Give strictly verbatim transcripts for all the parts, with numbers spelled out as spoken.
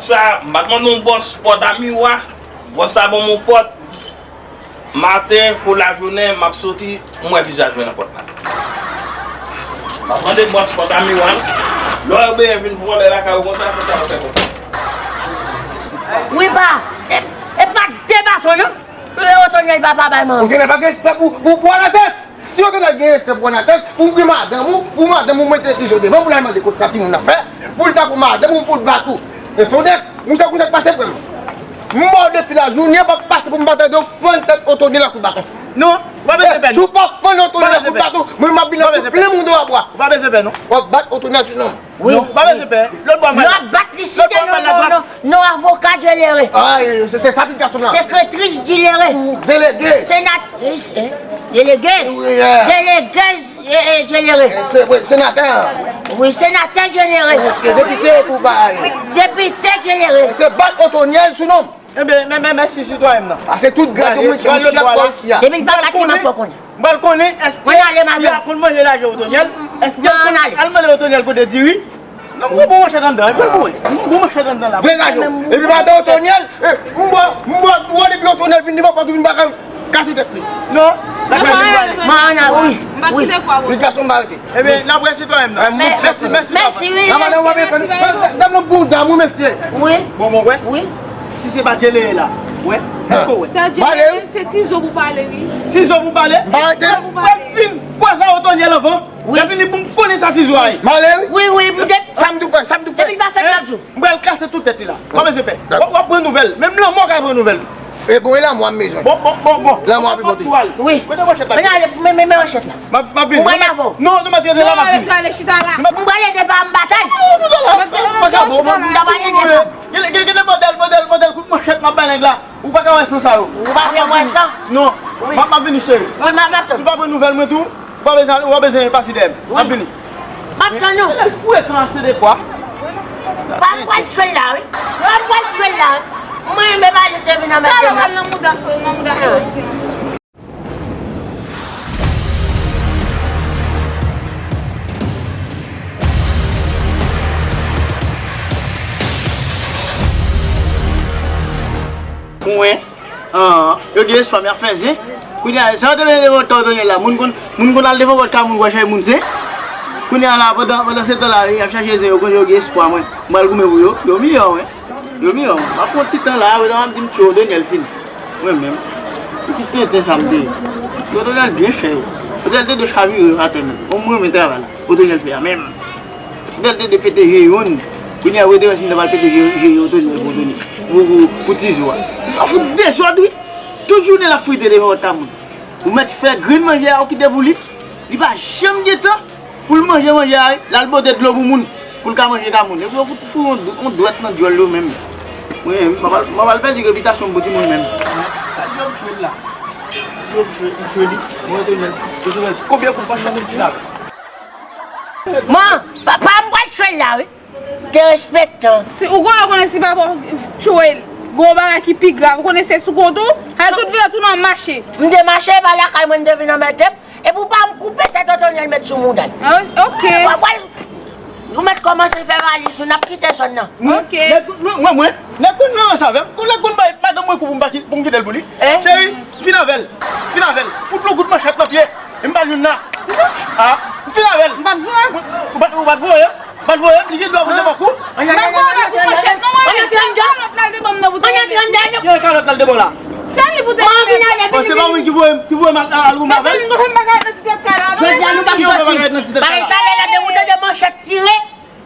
Sa, m pa t mande yon bòs pòt a miwa. Bòs sa ban m yon pòt. Maten, pou lajounen, m ap soti, m wè vizaj mwen nan pòt la. M ap mande bòs pòt a miwa. Lè w benyen vin vòlè lakay ou konsa, konsa, konsa, konsa. Wi, pa. E, e pa de baton, non. E Otonyèl papa bay manman. Otonyèl pa gen respè pou, pou, pou Anates. Si Otonyèl gen respè pou Anates, pou gen madanm ou, pou madanm ou mete tizò devan, pou l al mande kot sa timoun nan fè, pou l ta pou madanm ou, pou l bat ou. E Sodèf, ou sa konsa k pase frè m. M ba w defi la, jounen an p ap pase pou m pa tande w fann tèt Otonyèl a kout baton. Non, ou pa bezwen pè, non. Si w pa fann Otonyèl a kout baton, mwen m ap vin la pou plen moun dwabwa. Ou pa bezwen pè, non. W ap bat Otonyèl sou non m. Wi. Non, pa bezwen pè. Lòt bò a mal la. Lòt bò a mal la dwat. Non, avoka Djelere. Ah, se, se sa pi gason la. Sekretris Djelere. Ou delege. Senatris, eh, delege. Wi, eh. Delege, eh, eh, Djelere. Eh, se, wi, senatè. Wi, senatè Djelere. Wi, se depite tou bagay. Depite Djelere. Se bat Otonyèl sou non m. Ebyen, men, men, mèsi sitwayen m nan. Pase tout grad yo mwen tchè chak bò isi a. Depi l pa bat li, m ap fè w konnen. M pral konnen èske fi a konn manje lajan Otonyèl. Èske l konn al mande Otonyèl kote diri. Non, m gon bon manchèt anndan. Fè l pou mwen. M gon bon manchèt anndan la. Vre lajan. Epi madan Otonyèl, eh, m bò, m bò dwòl epi Otonyèl vin devan pòt ou vin baka kase tèt li. Non. Mwen, wi, wi. Li gason m pa rete. Ebyen, n ap wè sitwayen m nan. Mèsi, mèsi, papa. Mèsi, wi. Dam nan bouda m, wi, mesye. Wi. Bon, bon, wè. Wi. Si se pa Djelere la, wè. Èske w wè? Sa Djelere, se Tizo pou pale, wi. Tizo pou pale? Tizo pou pale. Wè, fin kwaze Otonyèl anvan. Wi. Lè fini pou m konnen sa Tizo a ye. Male, wi. Wi, wi, m te... Sa m tou fè, sa m tou fè. Depi l pa fèt, m ap di w. M pral kase tout tèt li la. Pa bezwen pè. W ap, w ap pran nouvèl. Menm lanmò ka pran nouvèl. E bon, e lanmò a m bezwen. Bon, bon, bon, bon. Lanmò a pi pote. Wi. Kote manchèt la? Men ale, men, men, men manchèt la. M ap, m ap vini. Mwen avè w. Non, nou mèt rete la, m ap vini. Mwen pral ede pa m batay. Non, nou ta la. Mwen ta pral ede pa m. Gen, gen, gen de modèl, modèl, modèl kout manchèt m ap bay nèg la. Ou pa ka wè san sa yo. Ou pa vle wè san? Non. Wi. M ap, m ap vini, cheri. Wi, m ap, m ap tann. Si w pa pran nouvèl mwen tou, ou pa bezwen, ou pa bezwen pase dèyè m. M ap vini. M ap tann ou. Lè l foure tan ase de kwa. Pa m pral tchwe l la, wi. Pa m pral tchwe l la, wi. Mwen, men pa li te vin anmède m. Talè w al nan mouda so, nan mouda so osi. Mwen, an, yo gen espwa, men y ap fè zen. Kounye a, sa yo te mete devan pòt Otonyèl la. Moun konn, moun konn al devan pòt kay moun, wè chay moun zen. Kounye a la, pandan, pandan se tan la, y ap chache zen, yo konn yo gen espwa, mwen. M pral goumen pou yo. Yo miyò, wi. Yo miyò. M ap fè yon ti tan la, apre sa m ap di m tchwe Otonyèl fini. Mwen menm. Yon ti tenten sa m te ye. Otonyèl byen fè yo. Otonyèl te dwe chavire yo atè menm. Mwen m renmen travay la. Otonyèl fè a menm. Otonyèl te dwe pete je youn. Kounye a, Wederès m ta pral pete je, je Otonyèl pou Otonyèl. Pou, pou, pou Tizo a. Tizo a fout dezòd, wi. Tout jounen l ap frite devan pòt kay moun. Ou mèt fè grenn manje a, ou kite pou li. Li pa janm gen tan. Pou l manje manje a, l al pote dlo pou moun, pou l ka manje ka moun. Epi yo fout foure yon dw-, yon dwèt nan djòl yo menm. Mwen, m ap al, m ap al pèdi repitasyon m pou timoun menm. Gad jan m tchwe l la. Jan m tchwe, m tchwe li. Mwen rete men, rete men. Konbyen kout manchèt m di la? Man, pa, pa m pral tchwe l la, wi. Derespektan. Si, ou konnen, ou konnen si papa w tchwe l, gon bagay ki pi grav. Ou konnen se sou kont ou, al tout vire tounen w mache. M te mache, e pa lakay mwen m te vin anmède m. Epi w pa m koupe tèt Otonyèl met sou mouda l. Ah, ok. Ou, ou, ou mèt kòmanse fè valiz ou, n ap kite zòn nan. Ok. Nèg, mwen, mwen, mwen, nèg konn nan ranse avè m. Nèg konn bay madanm mwen kou pou m pa ki-, pou m kite l pou li. Hein? Cheri, fin avè l. Fin avè l. Fout l yon kout manchèt nan pye. E m pa jwenn la. Ah, fin avè l. M pa t voye. Ou pa t, ou pa t voye? Ou pa t voye? Li gen dwa voye bòk ou. M pa t voye bòk ou, manchèt, non, mwen. Kalòt la, l te ban m nan bouton. Kalòt la, l te ban la. Se li pou te. Bon, se pa mwen ki voye, ki voye m al, al goumen avè l. Jodi a nou p ap soti. Bagay talè la, depi w tande manchèt tire,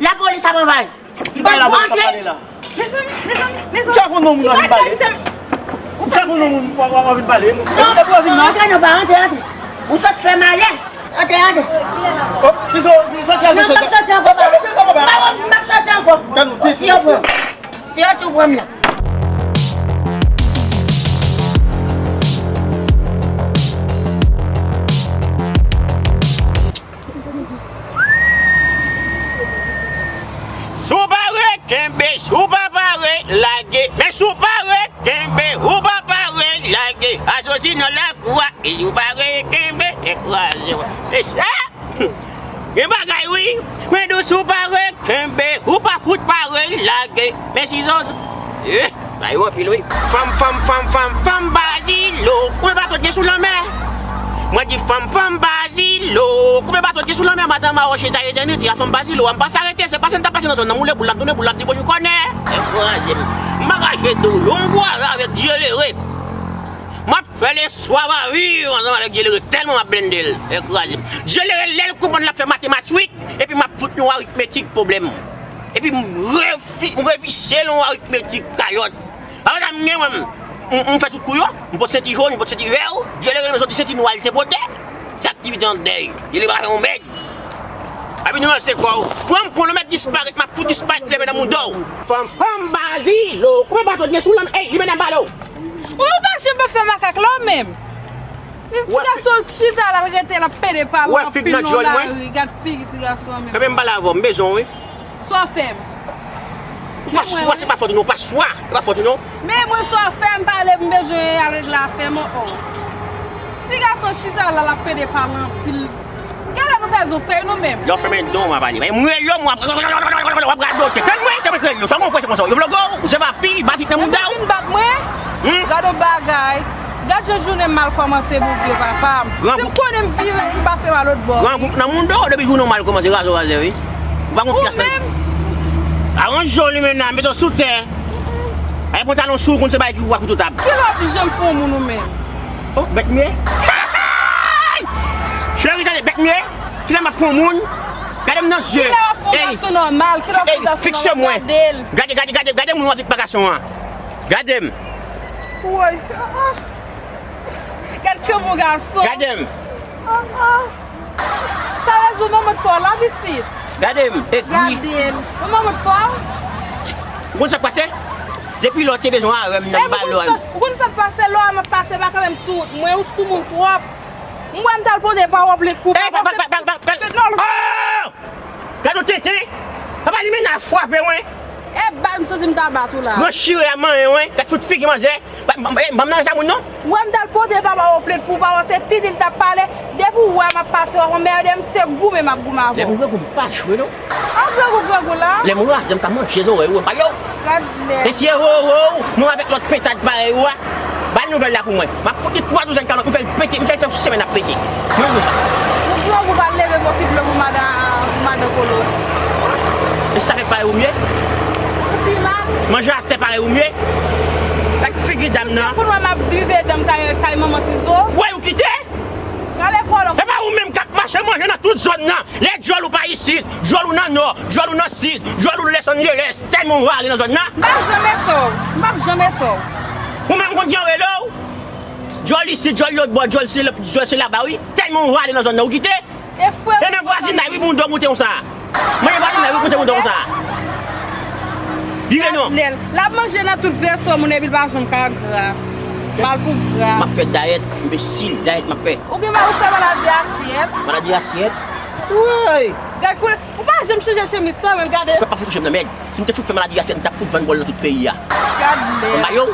lapolis ap anvayi. Ki bagay lapolis ap pale la? Mezanmi, mezanmi, mezanmi. Ou ka konn non moun w ap vin pale? Ou ka konn non moun w ap, w ap vin pale? Depi w vin la. Antre non, pa antre, antre. Ou sot fè malè. Antre, antre. Oh, si so, soti al mesye sa. M p ap soti ankò, papa. M p ap soti ankò. Si yo pran. Si yo tou pran m nan. Si w pare, kenbe, si w pa pare, lage. Men si w pare, kenbe, ou pa pare, lage. Asosina lakou a, e si w pare, kenbe, e kraze w. E sa, Gen bagay wi, men dous ou pare, kenbe, ou pa fout pare, lage. Men si zòz, eh, bay ou anpil wi. Fanm, fanm, fanm, fanm, fanm Bazilo, konbyen bato t gen sou lanmè? Mwen di fanm, fanm Bazilo, konbyen bato t gen sou lanmè? Madan Mawo chita etènite, a fanm Bazilo, a m pase arete, se pase n t ap pase nan zòn nan, m woule boul, l ap tounen boul, l ap di bonjou kònè. Enkwayab. M pa ka jwe dolo, m kwaze avèk Dye Lere. M ap fè leswa va viv ansanm avèk Dye Lere, tèlman m ap blende l. Enkwayab. Dye Lere, lè l konprann l ap fè matematik, epi m ap fout yon aritmetik pwoblèm. Epi m revi-, m revise l yon aritmetik kayòt. Apre sa, m gen mwen, m, m, m fè tout kou yo, m pot senti jòn, m pot senti vè, Dye Lere, m soti senti nwa, l te pote. Se aktivite an dèy. Dye Lere pa fè yon mèg. Epi nou ranse kò w. Pran m, pran w, mèt disparèt, m ap fout disparèt, leve nan mouda w. Fanm, fanm Bazilo, konbyen bato t gen sou lanmè? Ey, li mennen balo. Ou pa janm pa fè makak la w menm. Ti gason chita la, l rete la, pede pale anpil nan lari. Gad figi ti gason an menm. Kanmenm m pale avè w, m bezwen w wi. Sa w fè m? Ou pa swa, se pa fòt ou non, ou pa swa. Se pa fòt ou non. Men mwen sa w fè m pale, m bezwen al regle afè m, o, o. Ti gason chita la, l ap pede pale anpil. Genlè nou pèdi yon fèy nou menm. Lè w fèmen dan w, w ap pale. Men mwen rele w, w ap, w ap radote. Tande mwen, se mwen ki rele w. Sa w konprann se konsa. Yo bloke w, ou se pa pil, bat vit nan mouda w. Epi w vin bat mwen? Hmm? Gad yon bagay. Gad jan jounen m mal kòmanse, Bondye papa m. Si m konnen m vire, m pase pa lòt bò. Grangou nan mouda w, depi jounen w mal kòmanse, raze w raze, wi. Ou pa gon pyès nan. Ou menm? Aranje w, Limena, mete w sou tè. Ay, pantalon sou ou, konn se bagay ki ou ak kouto tab. Kilè w ap janm fè yon moun ou menm? Oh, bèt m ye. Cheri, tande, bèt m ye. Kilè m ap fè yon moun? Gade m nan zye. Kilè w ap fè yon gason nòmal? Kilè w ap fè yon gason nòmal? Gade l. Gade, gade, gade, gade moun w ap vin pa gason an. Gade m. Woy. Ah, ah. Gad kè bon gason. Gade m. Ah, ah. Sa vle di w manman t fè w la, pitit? Gade m, egri. Gade l. Ou manman t fè w? Ou konn sa k pase? Depi lè w te bezwen avè m nan, m ba lòn. Ou konn sa k pase? Lè w ap pase, pa kanmenm sou wout mwen, ou sou moun twòp. M wè m t al pote pawòplit pou papa. Oh! Gade yon tenten. Papa Limena frape mwen. E bal m santi m ta bat ou la. Pran chire a manyen mwen. Gad fout figi manzè. Ban m nan sa moun non. Ou wè m t al pote papa w plent pou papa w, se tini l t ap pale. Depi w wè m ap pase w ap anmède m, se goumen m ap goumen avè w. Lè m grangou m pa jwe non. An grangou grangou la. Lè m raze m ka manje zòrèy ou. Ayo! Gad lè. Mesye ho ho, mwen avèk lòt pentad parèy ou a. Ba l nouvèl la pou mwen. M ap fout li twa douzèn kalòt, m fè l pete, m fè l fè yon semèn ap pete. Mwen konsa. Ou grangou pa leve bò ki dlo pou madan, pou madan Kolo. E sa fèk parèy ou m ye? Ou pi mal. Manje atè parèy ou m ye? Gad figi dam nan. Kounye a m ap drive dan m kay, kay manman Tizo. Ou wè ou kite? Prale kòlòk. E pa ou menm k ap mache manje nan tout zòn nan. Lè djòl ou pa isit, djòl ou nan nò, djòl ou nan sid, djòl ou Los Angeles, tèlman ou rale nan zòn nan. M p ap janm eto w. M p ap janm eto w. Ou menm konn jan yo rele w? Djòl isit, djòl lòt bò, djòl se, djòl se laba wi. Tèlman ou rale nan zòn nan, ou kite? E frè m. E nan vwazinay wi, moun dò moute konsa. Mwen nan vwazinay wi, moute moun dò konsa. Vire non. L ap manje nan tout vèso moun epi l pa janm ka gra. Mal pou gra. M ap fè dayèt, enbesil, dayèt m ap fè. Ou gen mal, ou fè maladi asyèt. Maladi asyèt? Woy! Gad kou, ou pa janm chanje chemiz sa menm, gade. Ou pa fout touche m nan mèd. Si m te fout fè maladi asyèt, m t ap fout vann bòl nan tout peyi a. Gad lè. M ba yo.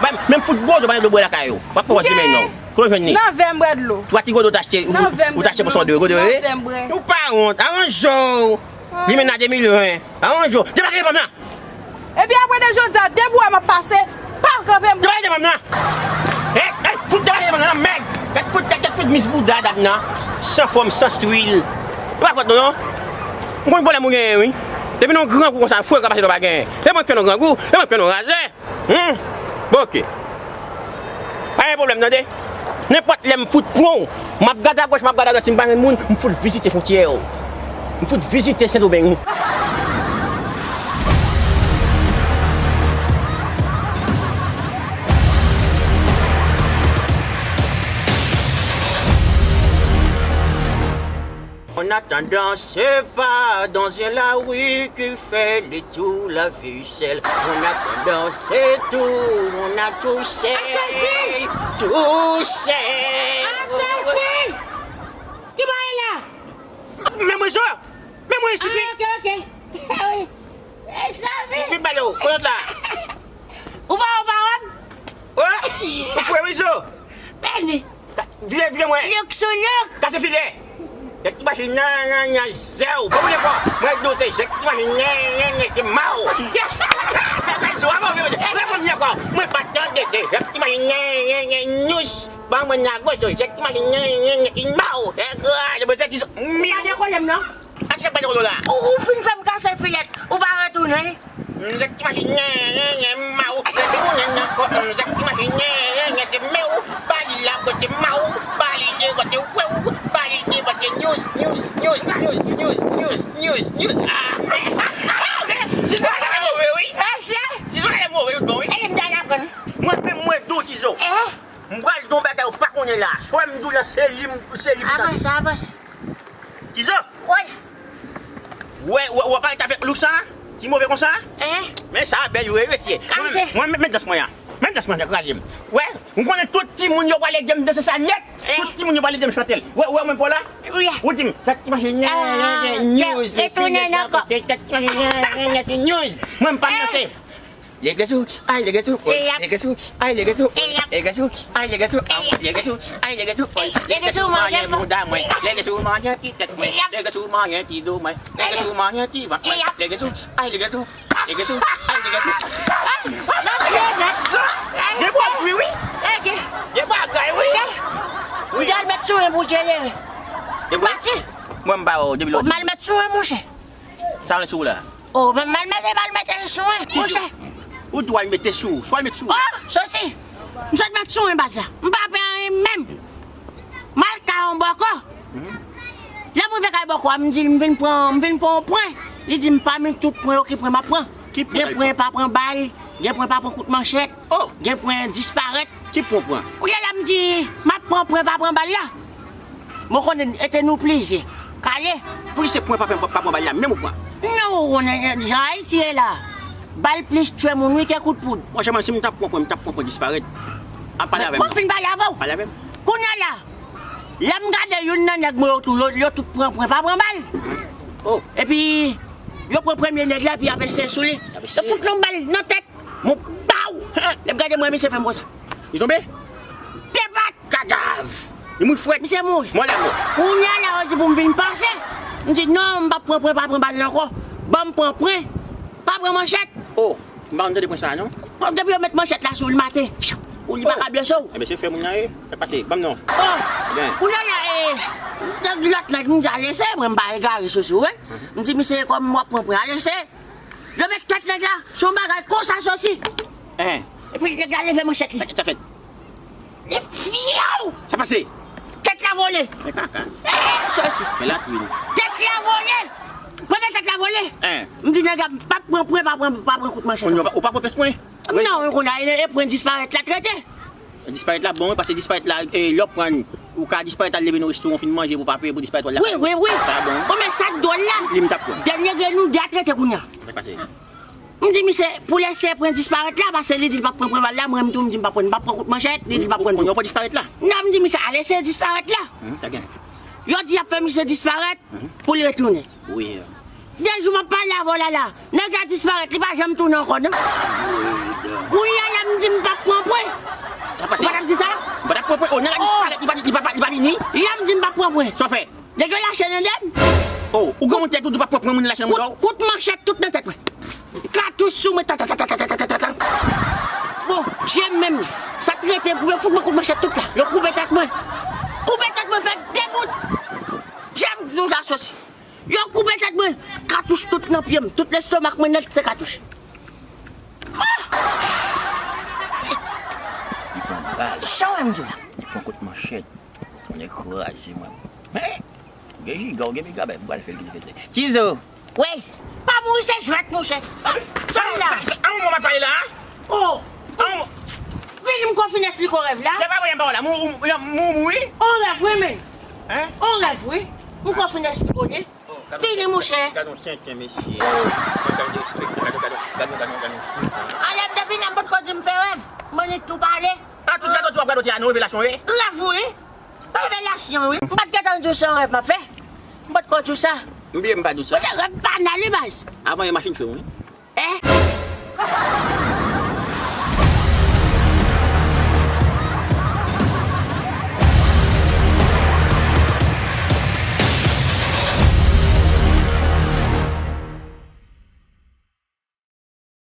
Menm fout gwo dlo, ba yo dlo bwè lakay yo. M ap pran wòch demen non. Kote w jwenn li? Nan vè m bwè dlo. Twa ti gwo dlo w t achte, ou t achte pou son de gwo dlo, wi? Nan vè m bwè. Ou pa wont, aranje w. Limena de mil ven. Aranje w. Deplase devan m nan. Epi apre de jodi a, depi w wè m ap pase, pa kanpe m. Deplase devan m nan. Hey, hey, fout deplase devan m nan, mèg. Gad fout, gad, gad fout mis bouda dam nan. San fòm, san stil. E pa fòt nou non. M konn pwoblèm ou genyen, wi. Depi nou grangou konsa, fwe ka pase nou pa genyen. E mwen k fè nou grangou, e mwen k fè nou razè. Hmm? Bon, oke. Pa gen pwoblèm, tande. Nenpòt lè m fout pran w, m ap gade agòch, m ap gade adwat, si m pa jwenn moun, m fout vizite fwontyè yo. M fout vizite Sendomeng. En attendant, c'est pas dans la rue qui fait le tour la ficelle. En attendant, c'est tout, on a tout seul. Assasin! Tout seul. Asasen! Ki bagay la? Men mwen sa! Men mwen isit wi! Ah, ok, ok. Ah wi. Vin bale w, kolòt la. Ou pa wè w pa wè m? Wè? Ou fwe wi zo. Beni. Vire, vire mwen. Louk sou louk. Kase filè. Machin nan, nan, nan, zèw. Bon, mwen ankò. Mwen di w se jèk ti machin nan, nan, nan, se ma w. Mwen pa tande se jèk ti machin nan, nan, nan, nyous. Ban mwen nan gòch, se jèk ti machin nan, nan, nan, se ma w. E gra, se pou se ti so. Ou pa dekole m non? Aksyon pa dekole la. Ou, ou fin fè m kase filèt, ou pa retounen. Mzak ti machin, nye, nye, nye, ma w, retounen ankò. Mzak ti machin, nye, nye, nye, se me w. Ba li la, kote ma w. Ba li de, kote we w. Ba li de, kote news, news, news. Ah! Zizou a move, wi. Mesye! Zizou a move, tout bon, wi. E li m ta aprann. Mwen menm, mwen dou, Zizou. Eh? M pral di w yon bagay ou pa konnen la. Swa m di w la, se li, m- se li m Avanse, avanse. Zizou! Wi. Wè, wè, wè, pa ret avèk look sa? Ti move konsa? Eh? Men sa bèl, wi, mesye. Kase. Mwen, mwen, men dans mwen an. Men dans mwen an, kraze m. Wè, m konnen tout timoun yo pral ede m danse sa nèt. Eh? Tout timoun yo pral ede m chante l. Wè, wè, mwen pa la? Wi. Ou di m, sa ki mache, nye, nye, nye, news, retounen ankò. Sa ki mache, nye, nye, nye, se news. Mwen, m pa danse. Legesu, ay legesu, legesu, ay legesu, legesu, ay legesu, legesu, ay legesu, legesu manyen bouda mwen, legesu manyen ti tèt mwen, legesu manyen ti do mwen, legesu manyen ti vant mwen, legesu, ay legesu, legesu, ay legesu. Gen pwodui wi. Gen bagay wi. Wi. Mwen al met sou mwen pou jere. Pati. Mwen m ba w depi lòt. Mal met sou mwen monchè. Sa w sou la? Oh, men mal mete, mal mete sou mwen, monchè. Ou dwe mete sou, swa met sou. Oh, sosi. M sot met sou mwen baz la. M pa pè anyen menm. M al kay yon bòkò. Lè m rive kay bòkò a, m di l m vin pran, m vin pran yon pwen. Li di m pa met tout pwen yo ki pwen m ap pran. Gen pwen pa pran bal, gen pwen pa pran kout manchèt, gen pwen disparèt. Ki pwen w pran? Kounye a la m di, m ap pran pwen pa pran bal la. Mwen konnen ete nou plizyè. Kale. Pou ki se pwen pa pran, pa pran bal la, menm ou pran? Non, ou konnen jan Ayiti ye la. Bal plis tchwe moun wi ke kout poud. Mwen, si m t ap pran pwen, m t ap pran pwen disparèt. Ap pale avè m. Mwen fin pale avè w. Pale avè m. Kounye a la, lè m gade youn nan nèg mwen yo tou, yo, yo tout pran pwen pa pran bal. Oh. Epi, yo pran premye nèg la, epi y ap eseye sou li. Yo fout yon bal nan tèt. Mwen, baw! Lè m gade mwen, misye fè m konsa. Li tonbe? Debat! Kadav! Li mouri frèt. Misye mouri. Mwen la mò. Kounye a la, yo di pou m vin pase. M di, non, m p ap pran pwen, pa pran bal la ankò. Ban m pran pwen. Pa pran manchèt. Oh, m pa konn tande pwen sa a, non. Bon, depi yo met manchèt la sou li maten, ou li pa ka blese w. Enben, se fè moun nan ye. Sa pase, ban m non. Oh, kounye a la, e, lòt nèg m di, al eseye, mwen m pa egare sosi, wi. M di, misye, kòm w ap pran pwen, al eseye. Yo met tèt nèg la sou yon bagay konsa sosi. Epi nèg la leve manchèt li. Sa fèt? Li fyow! Sa pase? Tèt la vole. Men kaka. Eh, sosi. Men latrin. Tèt la vole. Pandan tèt la vole, m di nèg la, m p ap pran pwen, pa pran, pa pran kout manchèt. Kounye a, ou pa pran pès pwen? Non, kounye a, e, e pwen disparèt la trete. Disparèt la bon, paske disparèt la, e, lè w pran, ou ka disparèt al leve nan restoran, fin manje, pou pa peye pou disparèt w al lakay ou. Wi, wi, wi. Sa bon. Bon, men sa k dwòl la. Li m t ap pran. Dènye grenn ou de a trete kounye a. Sa pase? M di misye, pou l eseye pran disparèt la, paske li di l p ap pran pwen bal la, mwen m tou m di m p ap pran, m p ap pran kout manchèt, li di l p ap pran. Kounye a w pran disparèt la? Non, m di misye, al eseye disparèt la. Hmm, ta gen. Yo di y ap fè misye disparèt pou l retounen. Wi. De jou m ap pale avè w la la. Nèg la disparèt, li pa janm tounen ankò non. Kounye a la m di m p ap pran pwen. Ou pa t ap di sa? Ou pa t ap pran pwen. Oh, nèg la disparèt, li pa, li pa, li pa vini. La m di m p ap pran pwen. Sa w fè? Nèg yo lache nan dèyè m. Oh, ou gen yon tèt ou di w p ap pran pwen, moun lache nan bouda w. Kout, kout manchèt tout nan tèt mwen. Katouch sou mwen, ta, ta, ta. Bon, je m menm, sa trete pou yo fout mwen kout manchèt tout la. Yo koupe tèt mwen. Koupe tèt mwen, fè de bout. Je m jou la sosi. Yo koupe tèt mwen. Katouch tout nan pye m. Tout lestomak mwen nèt se katouch. Ah! Li pran bal. Sa w wè m di w la? Li pran kout manchèt. Mwen kraze mwen. Men, gen jiga, ou gen piga, ben, m pral fè l ki fè se. Tizo! Wi! Pa mouri, se jwèt, monchè. Sòm la. A yon moman pale la, a? Oh! Vini, m ko fin esplike w rèv la. Se pa vre, m pa wè la. Mou, mou, mou, mou, wi. On rèv, wi, men. Hein? On rèv, wi. M ko fin esplike w li. Vini, monchè. Gad yon tenten, mesye. Gad yon derespekte, gad yon, gad yon, gad yon, gad yon, gad yon fout. Alè, m te vini, m potko di m fè rèv. Mwen, ni tou pale. A, tout gade w ap gade w te a, nan revelasyon, wi. Rèv, wi. Revelasyon, wi. M pa t gentan di w se yon rèv m ap fè. M potko di w sa. M bliye m pa di w sa. Ou te rèv banal, wi, baz. Avan yon machin fè w, wi. Eh?